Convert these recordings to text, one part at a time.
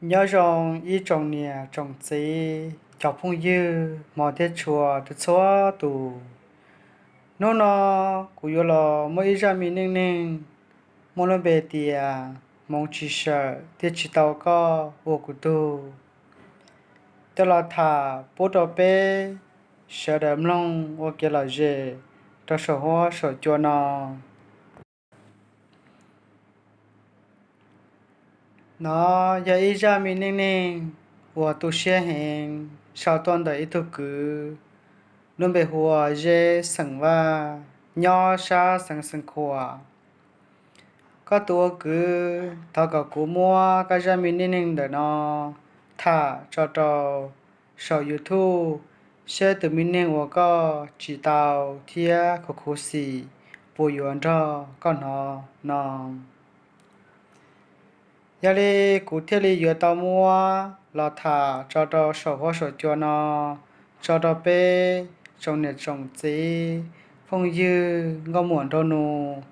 Nyob zoo ib tsoom niam tsoom txiv, cov phooj ywg hmov thiab tshua txhua tus. Hnub no kuv yuav los muaj ib zaj me neej neeg muaj lub npe tias hmoov tsis sawm thiaj tsis tau koj ua kuv tug, coj los tham pub rau peb sawv daws mloog ua kev lom zem rau saum huab saum cua no. Nov yog ib zaj me neej neeg uas tu siab heev sau tuaj ntawm ib tug kwv lub npe hu ua Zeb xeem Vaj, nyob sab xeev Xeev Khuam. Koj tus ua kwv, thov kom kuv muab koj zaj me neej neeg ntawm no tham tso rau saum YouTube, seb tus me neeg uas koj tsis tau thiab khuv khuv xim puas yuav nrog koj hnov no. Yog li kuv thiaj li yuav tau muab los tham tso rau saum huab saum cua no, tso rau peb tsoom niam tsoom txiv, phooj ywg, nkauj muam nraug nus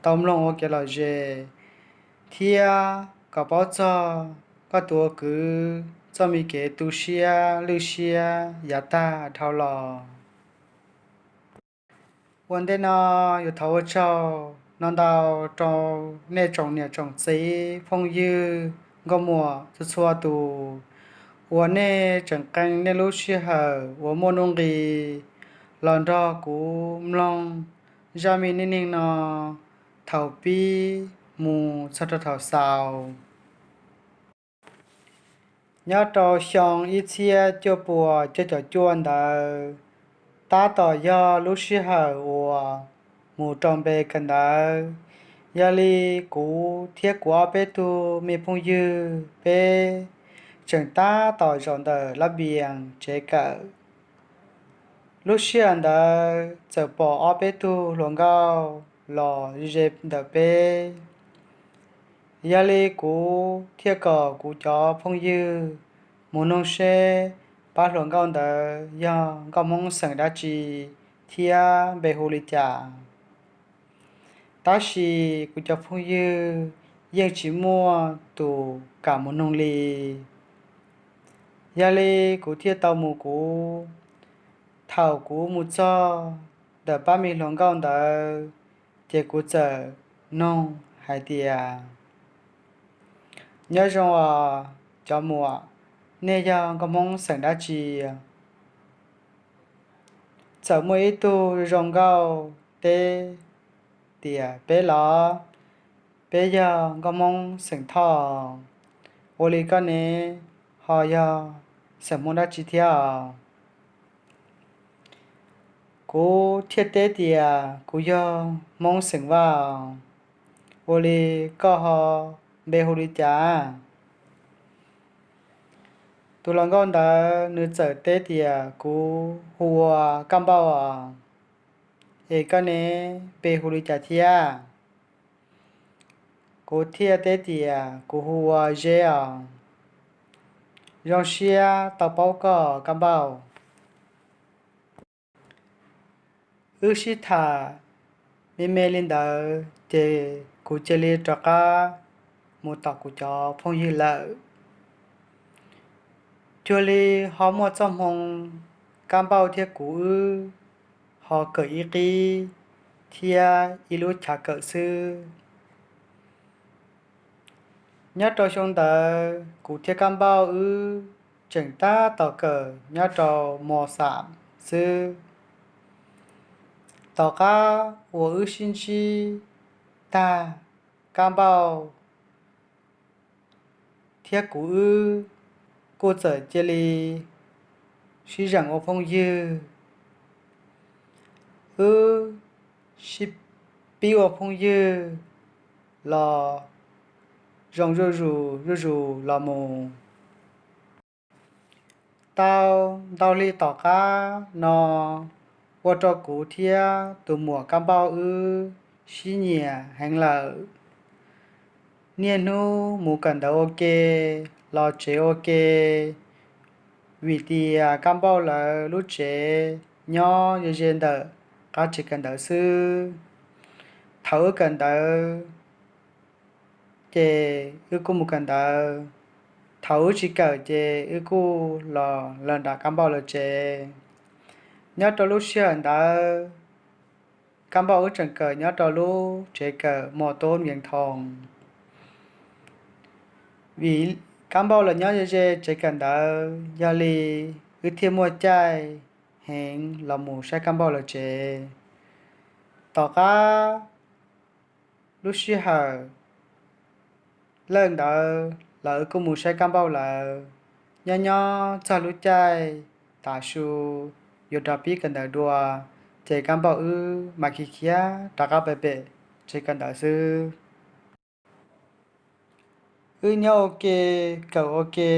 tau mloog ua kev lom zem, thiab kom paub txog koj tus ua kwv txoj me kev tu siab lwj siab yav tag dhau los. Ua ntej no yuav thov ua tsaug no ntau rau nej tsoom niam tsoom txiv, phooj ywg, nkauj muam txhua txhua tus uas nej tseem qee nej lub sij hawm uas muaj nuj nqis los nrog kuv mloog zaj me neej neeg no thaum pib mus txog rau thaum xaus. Nyob rau xyoo ib txhiab cuaj puas cuaj caum cuaj ntawd, tab tom yog lub sij hawm uas mus rau npe kawm ntawv. Yog li kuv thiab kuv ob peb tug me phooj ywg peb tseem tab tom zaum ntawm lab npias tsev kawm. Lub sij hawm ntawd txawm pom ob peb tug hluas nkauj los ze ntawm peb. Yog li kuv thiaj kom kuv cov phooj ywg mus noog seb pab hluas nkauj ntawd yog nkauj Hmoob xeem dab tsi thiab npe hu li cas. Tab sis kuv cov phooj ywg yeej tsis muaj tus kam mus noog li. Yog li kuv thiaj tau mus kuv. Thaum kuv mus txog ntawm pab me hluas nkauj ntawd, ces kuv txawm noog hais tias, nyob zoo os cov muam, nej yog nkauj Hmoob xeem dab tsi? Txawm muaj ib tug zoo nkauj teb tias, peb los, peb yog nkauj Hmoob xeem Thoj. Ua li koj ne, ho yog xeem Hmoob dab tsi thiab? Kuv thiaj teb tias kuv yog Hmoob xeem Vaj. Ua li koj ho npe hu li cas? Tus hluas nkauj ntawd nws txawm teb tias, kuv hu ua Kab Npauj os. Es koj ne, npe hu li cas thiab? Kuv thiaj teb tias kuv hu ua Zeb os. Zoo siab tau paub koj Kab Npauj. Wb sib tham me me li ntawd ces kuv cia li rov qab mus tom kuv cov phooj ywg lawm. Cuag li ho muaj txoj hmoo Kab Npauj thiab kuv wb ho kawm ib qib thiab ib lub chav kawm xwb. Nyob rau xyoo ntawd kuv thiab Kab Npauj wb tseem tab tom kawm nyob rau mos xam xwb. Tom qab uas wb sib ntsib tag, Kab Npauj thiab kuv wb kuj txawm cia li sib zeem ua phooj ywg. Wb sib pib ua phooj ywg los zoo zuj zus zuj zus los mus. Tau ntau hli tom qab no, ua rau kuv thiab tus muam Kab Npauj wb sib nyiam heev lawm. Niaj hnub mus kawm ntawv ua ke, los tsev ua ke, vim tias Kab Npauj lawv lub tsev nyob ze ze ntawm qab tsev kawm ntawv xwb. Thaum wb kawm ntawv ces wb kuj mus kawm ntawv, Thaum wb tsis kawm ces wb kuj los lawm nram Kab Npauj lawv tsev. Nyob rau lub sij hawm ntawd, Kab Npauj wb tseem kawm nyob rau lub tsev kawm mos tub Vias Thoos. Vim Kab Npauj lawv nyob ze ze tsev kawm ntawd, yog li wb thiaj muaj caij heev los mus saib Kab Npauj lawv tsev. Tom qab lub sij hawm lawm ntawd los wb kuj mus saib Kab Npauj lawv. Nyob nyob txog lub caij tav su yuav rov pib kawm ntawv dua, ces Kab Npauj wb mas khiav khiav rov qab pem tsev kawm ntawv xwb. Wb nyob ua ke, kawm ua ke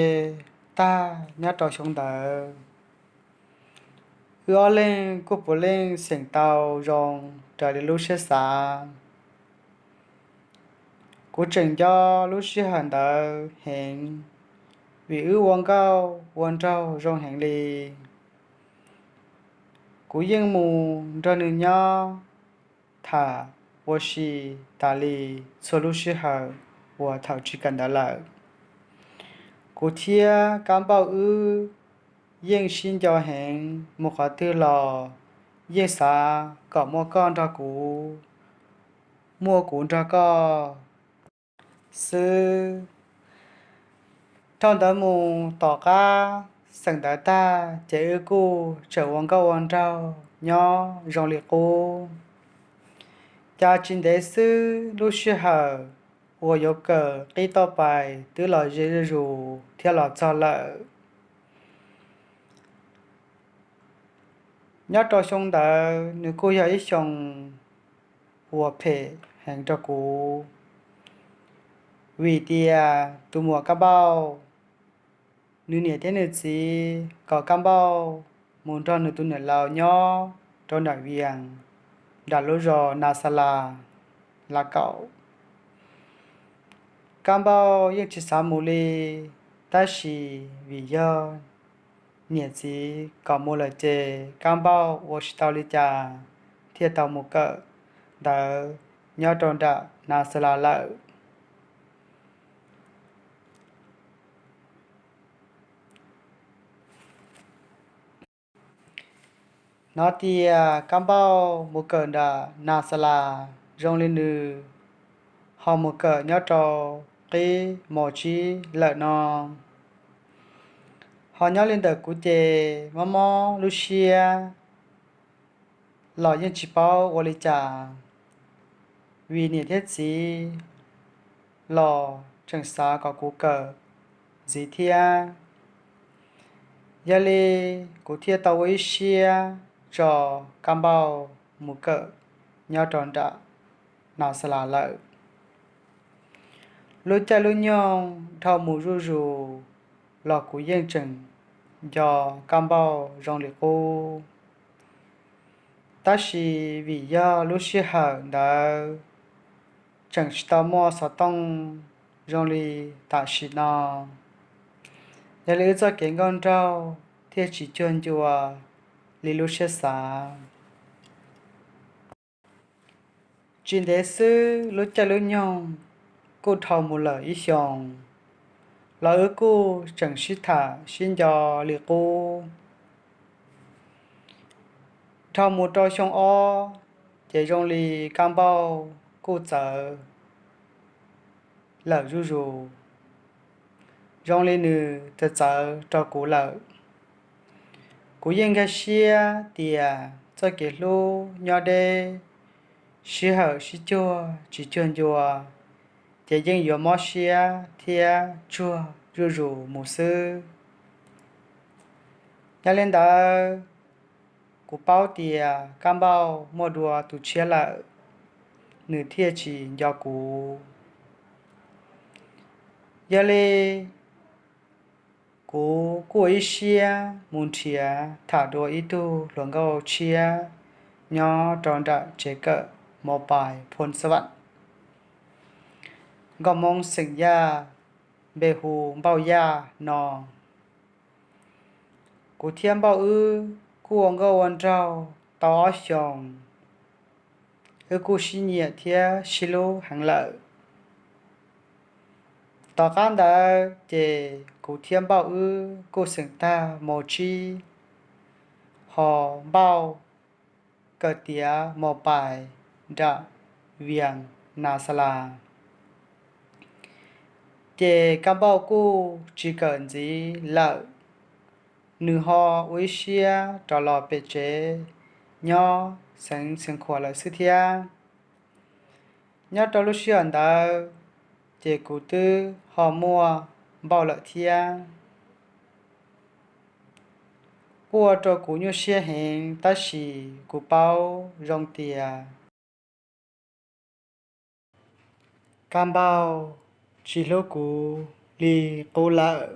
tag nyob rau xyoo ntawd, wb ob leeg kuj puav leej xeem tau zoo raws li lub siab xav. Kuv tseem nco lub sij hawm ntawd heev, vim wb ua nkauj ua nraug zoo heev li. Kuv yeej mus nrog nws nyob tham ua si tas li txhua lub sij hawm uas thaum tsis kawm ntawv lawm. Kuv thiab Kab Npauj wb yeej sib nco heev, mus qhov twg los yeej xav kom muaj koj nrog kuv, muaj kuv nrog koj xwb. Dhau ntawd mus tom qab xeem ntawv tag ces wb kuj tseem ua nkauj ua nraug nyob zoo li qub. Cas tsis ntev xwb lub sij hawm uas yuav kawm qib tauj pais twb los ze zuj zus thiab los txog lawm. Nyob rau xyoo ntawd nws kuj yog ib xyoo uas phem heev rau kuv, vim tias tus muam Kab Npauj, nws niam thiab nws txiv kom Kab Npauj mus nrog nws tus niam laus nyob rau nram Vias, nram lub zos Nas Xas Las Las Kaum. Kab Npauj yeej tsis xav mus li, tab sis vim yog niam txiv kom mus lawm ces Kab Npauj ua tsis tau li cas thiaj tau mus kawm ntawv nyob rau nram Nas Xas Las lawm. Hnov tias Kab Npauj mus kawm nram Nas Xas Las zoo li nws ho mus kawm nyob rau qib mos tsib lawm no. Ho nyob li ntawm kuv ces mob mob lub siab los yeej tsis paub ua li cas, vim niam thiab txiv los tseem xav kom kuv kawm ntxiv thiab. Yog li kuv thiaj tau ua ib siab tso Kab Npauj mus kawm nyob rau nram Nas Xas Las lawm. Lub caij lub nyoog dhau mus zuj zus los kuv yeej tseem nco Kab Npauj zoo li qub. Tab sis vim yog lub sij hawm ntawd tseem tsis tau muaj xov tooj zoo li tam sim no, yog li wb txoj kev nkauj nraug thiaj tsis cuag ncua li lub siab xav. Tsis ntev xwb lub caij lub nyoog kuj dhau mus lawm ib xyoos, los wb kuj tseem sib tham sib nco li qub. Dhau mus rau xyoo ob, ces zoo li Kab Npauj kuj txawv lawm zuj zus, zoo li nws txawv txawv rau kuv lawm. Kuv yeej nkag siab tias txoj kev hlub nyob deb, sij hawm sib cuag tsis cuag ncua, ces yeej yuav mob siab thiab tsuag zuj zus mus xwb. Yog li ntawd, kuv paub tias Kab Npauj muaj dua tus tshiab lawm, nws thiaj tsis nco kuv. Yog li, kuv kuj ua ib siab mus nrhiav tham dua ib tug hluas nkauj tshiab nyob rau nram tsev kawm Mos Pais Phoos Xab Vam, Nkos Moos xeem Yaj, npe hu Npauj Yaj no. Kuv thiab Npauj wb kuj ua nkauj ua nraug tau ob xyoos, wb kuj sib nyiam thiab sib hlub heev lawm. Tom qab ntawd ces kuv thiab Npauj wb kuj xeem tag mos tsib, ho Npauj kawm tiav mos pais nram Vias Nas Xas Las. Ces Kab Npauj kuj tsis kawm ntxiv lawm, nws ho ua ib siab rov los pem tsev nyob xeev Xeev Khuam lawm xwb thiab. Nyob rau lub sij hawm ntawd, ces kuv twb ho muaj Npauj lawm thiab. Kuj ua rau kuv nyuaj siab heev tab sis kuv paub zoo tias Kab Npauj tsis hlub kuv li qub lawm,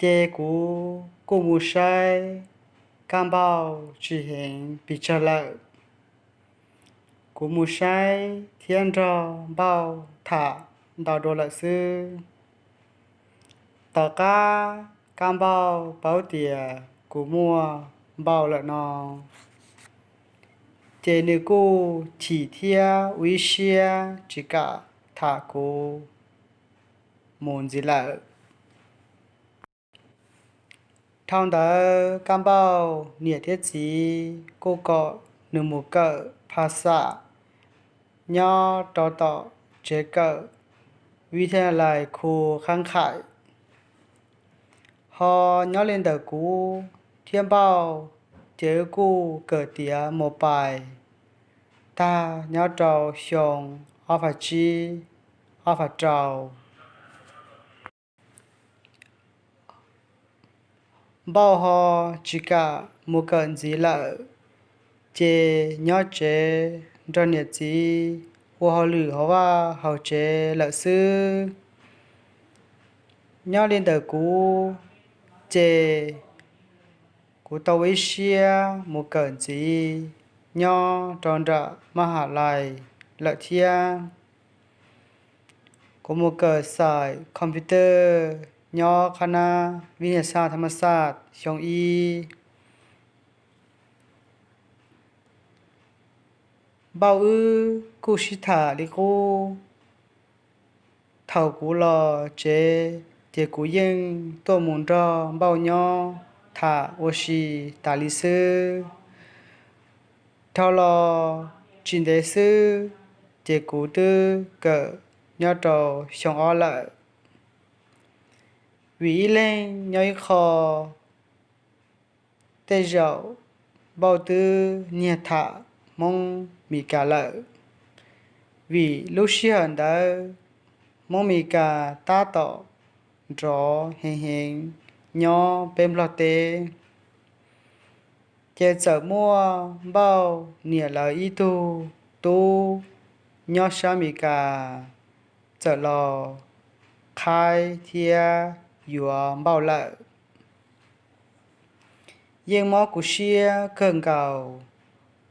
ces kuv kuj mus saib Kab Npauj tsis heev pes tsawg lawm. Kuv mus saib thiab nrog Npauj tham ntau dua lawm xwb. Tom qab Kab Npauj paub tias kuv muaj Npauj lawm no, ces nws kuj chim thiab ua ib siab tsis kam tham kuv mus ntxiv lawm. Dhau ntawd Kab Npauj niam thiab txiv kuj kom nws mus kawm phas xam nyob rau tom tsev kawm Vij Thaj Lais Khu Qhab Qhais. Ho nyob li ntawm kuv thiab Npauj ces wb kuj kawm tiav mos pais tag nyob rau xyoo ob phav tsib, ob phav rau. Npauj ho tsis kam mus kawm ntxiv lawm, ces nyob tsev nrog niam txiv ua hauj lwm hauv vaj hauv tsev lawm xwb. Nyob li ntawm kuv, ces kuv tau ua ib siab mus kawm ntxiv nyob rau nram maj has lais lawm thiab. Kuv mus kawm xaim computer nyob qhab nab Vij Nyas Xaj Thab Maj Xaj xyoo ib. Npauj wb kuj sib tham li qub. Thaum kuv los tsev ces kuv yeej tuaj mus nrog Npauj nyob tham ua si tas li xwb. Dhau los tsis ntev xwb, ces kuv twb kawm nyob rau xyoo ob lawm. Vim ib leeg nyob ib qho, tej zaum Npauj twb nyiag tham Hmoob Mes Kas lawm, vim lub sij hawm ntawd Hmoob Mes Kas tab tom nrov heev heev nyob peb Nplog teb. Ces txawm muaj Npauj niam lawv ib tug tub nyob sab Mes Kas txawm los qhaib thiab yuav Npauj lawm. Yeej mob kuv siab kawg nkaus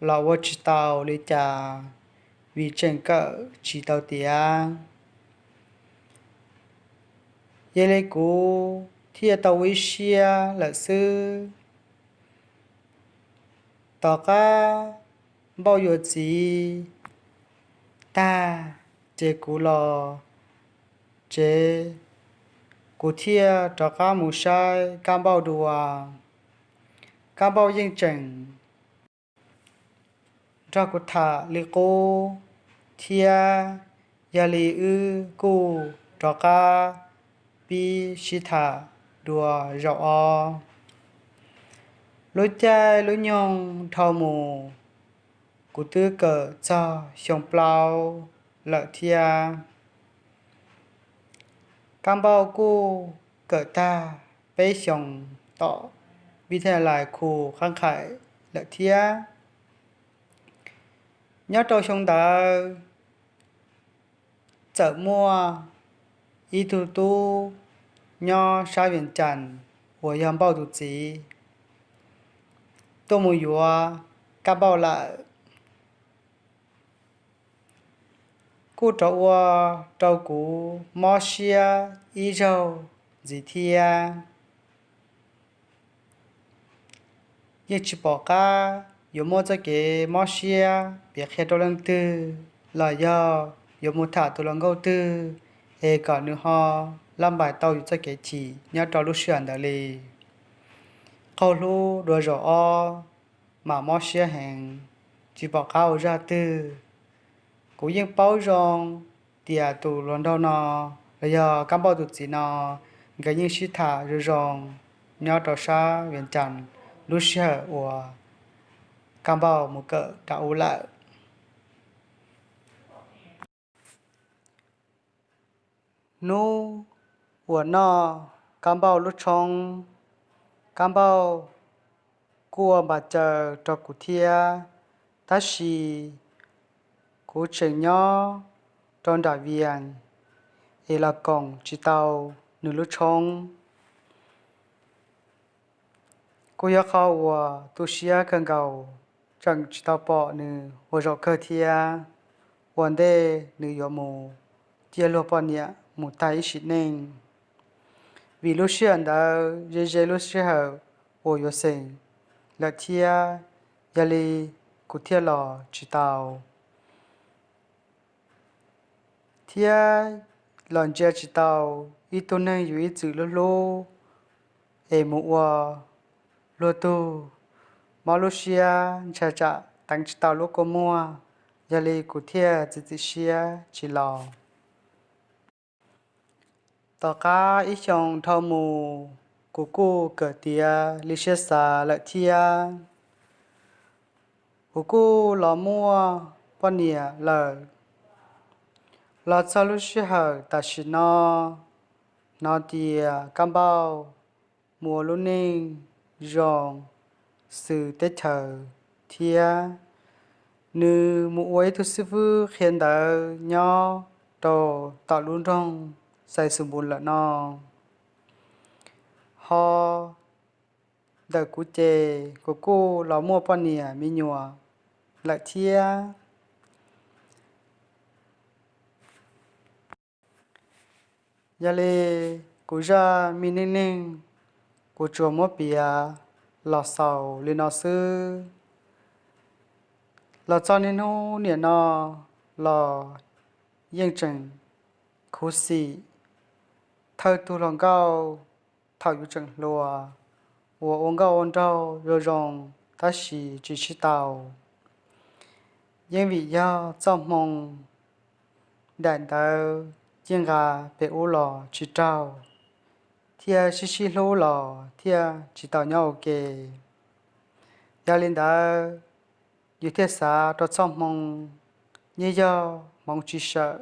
los ua tsis tau li cas, vim tseem kawm tsis tau tiav. Yog li kuv thiaj tau ua ib siab lawm xwb. Tom qab Npauj yuav txiv tag, ces kuv los tsev, kuv thiaj rov qab mus saib Kab Npauj dua. Kab Npauj yeej tseem nrog kuv tham li qub thiab, yog li wb kuj rov qab pib sib tham dua zaum ob. Lub caij lub nyoog dhau mus, kuv twb kawm txog xyoo plaub lawm thiab. Kab Npauj kuj kawm tag peb xyoos tom Vij Thaj Lais Khu Qhab Qhais lawm thiab. Nyob rau xyoo ntawd, txawm muaj ib tug tub nyob sab Vias Cas uas yog Npauj tus txiv tuaj mus yuav Kab Npauj lawm. Kuj rov ua rau kuv mob siab ib zaug ntxiv thiab. Yeej tsis pom qab yuav muab txoj kev mob siab piav qhia rau leej twg los yog yuav mus tham tus hluas nkauj twg es kom nws ho laj npais tau yus txoj kev chim nyob rau lub sij hawm ntawd li. Qaug hlub dua zaum ob, mas mob siab heev, tsis pom qab ua zaj twg. Kuv yeej paub zoo tias tus hluas nraug no, los yog Kab Npauj tus txiv no, nkawd yeej sib tham zoo zoo nyob rau sab Vias Cas lub sij hawm uas Kab Npauj mus kawm nram ub lawm. Hnub uas noj Kab Npauj lub tshoob, Kab Npauj kuj ua npam caws rau kuv thiab, tab sis kuv tseem nyob rau nram Vias es los koom tsis tau nws lub tshoob. Kuj yog qhov uas tu siab kawg nkaus, tseem tsis tau pom nws ua zaum kawg thiab. Ua ntej nws yuav mus ciaj luag poj niam mus tag ib sim neej, vim lub sij hawm ntawd ze ze lub sij hawm uas yuav xeem lawm thiab, yog li kuv thiaj los tsis tau thiab los ntsia tsis tau ib tug neeg yus ib txwm hlub hlub es mus ua luag tug, mob lub siab ntshai tsam teev tsis tau lub kua muag, yog li kuv thiaj txiav txim siab tsis los. Tom qab ib xyoo dhau mus, kuv kuj kawm tiav li siab xav lawm thiab. Kuv kuj los muaj poj niam lawm. Los txog lub sij hawm tam sim no, hnov tias Kab Npauj mus ua lub neej zoo xws teb chaws thiab, nws mus ua ib tug xib fwb qhia ntawv nyob rau tom lub nroog Xais Xus Npus lawm no. Ho ntawm kuv ces kuv kuj los muaj poj niam me nyuam lawm thiab. Yog li kuv zaj me neej neeg kuv tsuas muab piav los xaus li no xwb. Los txog niaj hnub niam no los yeej tseem khuv xim thawj tug hluas nkauj thaum yus tseem hluas uas ua nkauj ua nraug zoo zoo tab sis tsis sib tau. Yeej vim yog txoj hmoo daim ntawv ciaj nqa pem ub los tsis raug, thiaj sib sib hlub los thiaj tsis tau nyob ua ke. Yog li ntawd, yus thiaj xav rau txoj hmoo, yeej yog hmoov tsis sawm,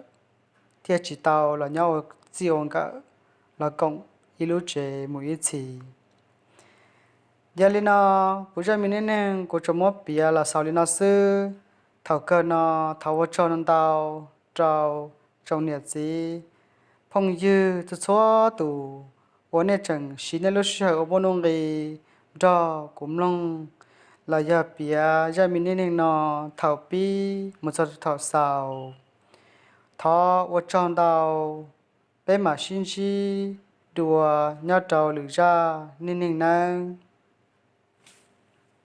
thiaj tsis tau los nyob ua txij ua nkawm, los koom ib lub tsev mus ib txhis. Yog li no, kuv zaj me neej neeg kuv tsuas muab piav los xaus li no xwb. Thaum kawg no, thov ua tsaug ntau rau tsoom niam txiv phooj ywg txhua txhua tus uas nej tseem siv nej lub sij hawm ua muaj nuj nqis nrog kuv mloog los yog piav zaj me neej neeg no thaum pib mus txog thaum xaus. Thov ua tsaug ntau, peb mam sib ntsib dua nyob rau lwm zaj neej neeg nawb.